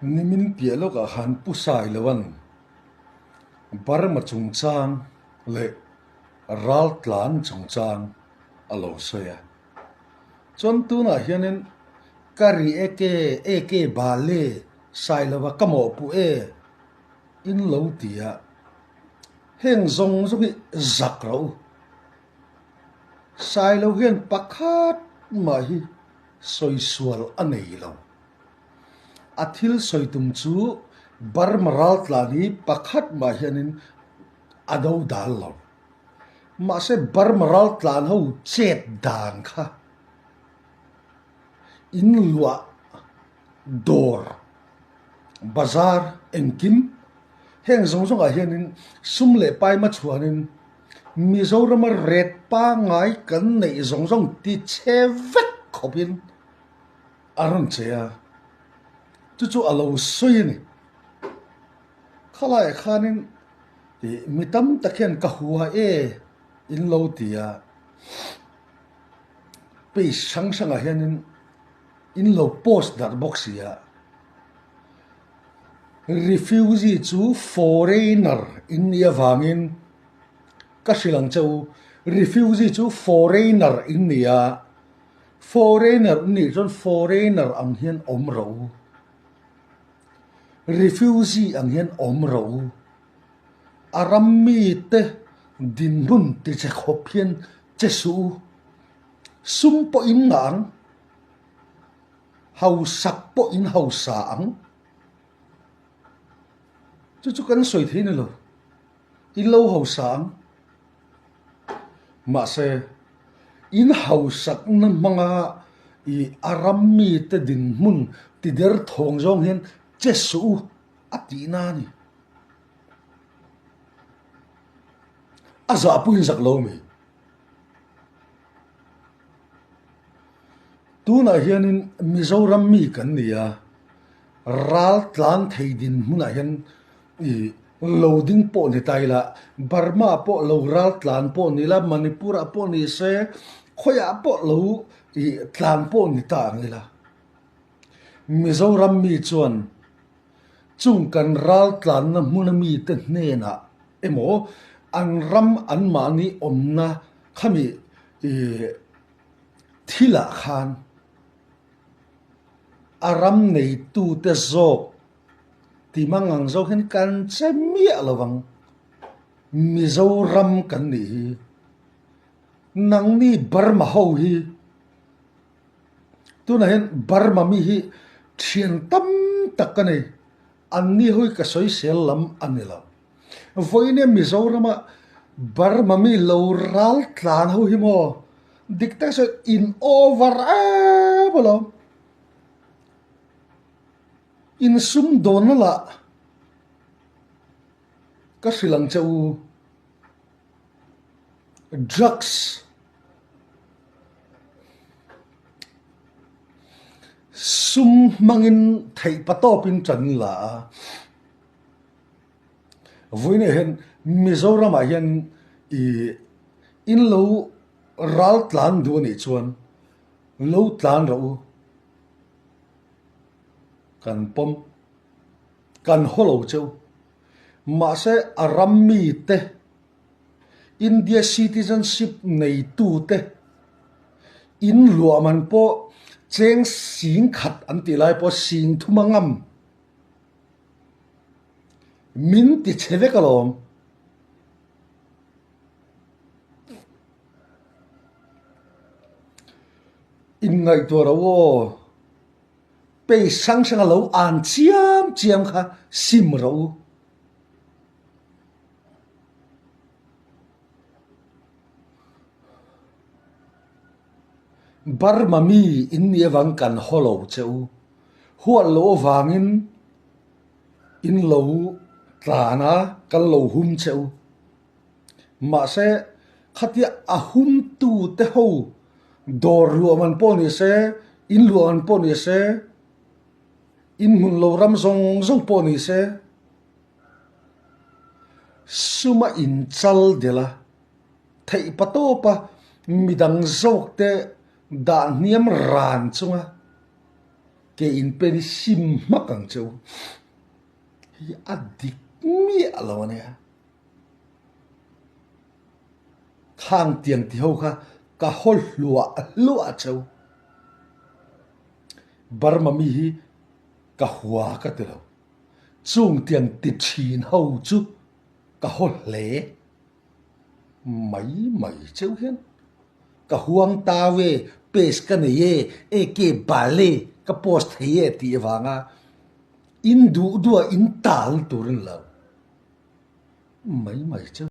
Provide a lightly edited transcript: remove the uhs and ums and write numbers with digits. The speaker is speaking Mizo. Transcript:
Nimin piah lawkah khan Pu Sailoan Burma chungchang leh Raltlan chungchang a lo sawi a. Chuan tunah hianin ka ri eke eke bale Sailova ka mawhpuh e in lo ti a, heng zawng zawng hi zak rawh u. Sailo hian pakhat mah hi sawi sual a nei lo. A thil sawi tum chu Burma raltlan hi pakhat mah hianin a do dal lo. Mahse Burma raltlan ho chet dan kha in luah dawr, bazar engkim heng zawng zawngah hianin sum leh paima chhuanin Mizorama ret pangngai kan neih zawng zawng ti chhe vek khawpin a rawn che a, chu chu a lo sawi a ni. Khalaiah khanin ih mi tam tak hian ka hua e in lo ti a, page hrang hrangah hianin in lo post darh bawk si a. Refugee chu foreigner in nih avangin ka hrilh ang che u, refugee chu foreigner in ni a, foreigner in nih chuan foreigner ang hian awm rawh u, refugee ang hian awm rawh u, a ram mite dinhmun ti che khawp hian che suh u, sum pawh in ngah ang. Hausak pawh in hausa ang. Chu chu kan sawi thei ni lo. In lo hausa ang. Mahse, in hausakna hmanga i a ram mite dinhmun tider thawng zawng hian che suh u a tihna a ni. A zahpuiin zak lo mi. Tunah hianin Mizoram mi kan ni a, ral tlan thei dinhmunah hian ih lo ding pawh ni ta ila, Burma pawh lo ral tlan pawh ni ila, Manipur ah pawh ni se, khawiah pawh lo ih tlan pawh ni ta ang ila. Mizoram mi chuan chung kan ral tlanna hmuna mite hnenah emaw an ram anmahni awmna khami ih Thilah khan a ram neitute zawk ti mang ang zawk hian kan che miah lo vang. Mizoram kan nih hi. Nangni Burma ho hi tunah hian Burma mi hi thian tam tak ka nei. Anni ho hi ka sawisel lam a ni lo. Vawiin Mizorama Burma mi lo ral tlan ho hi maw dik tak sawi in over em alawm. In sumdawnna lah ka hrilh ang che u drugs sum hmangin theih patawpin tan la a. Vawiinah hian Mizoramah hian ih in lo ral tlan duh a nih chuan lo tlan rawh u. Kan pawm, kan haw lo cheu. Mahse a ram mite India citizenship neitute in luah man pawh cheng sing khat an tih lai pawh sing thum a ngam. Min ti chhe vek alawm. Inngaihtuah ro aw. Pei hrang hrang a lo an chiam chiam kha sim ro u. Burma mi in nih avang kan haw lo che u. Huat loh avangin in lo tlan a, kan lo hum che u. Mahse, khatia a humtu te ho dawr luah man pawh ni se, in luah man pawh ni se, in hmun lo ram zawng zawng pawh ni se, suma inchal delh a, theih patawpa midang zawkte dah hniam ran chunga. Ke in pen hi sim hmak ang che u. Hei a dik miah lo a nia. Khang tiang ti ho kha ka haw hluah hluah che u. Burma mi hi ka hua ka ti lo. Chung tiang ti thin ho chu ka haw hle mai mai cheu hian ka huang tau e, page ka nei e, eke bal e, ka post thei e tih avanga in duh duh a in tal tur a ni lo mai mai cheu.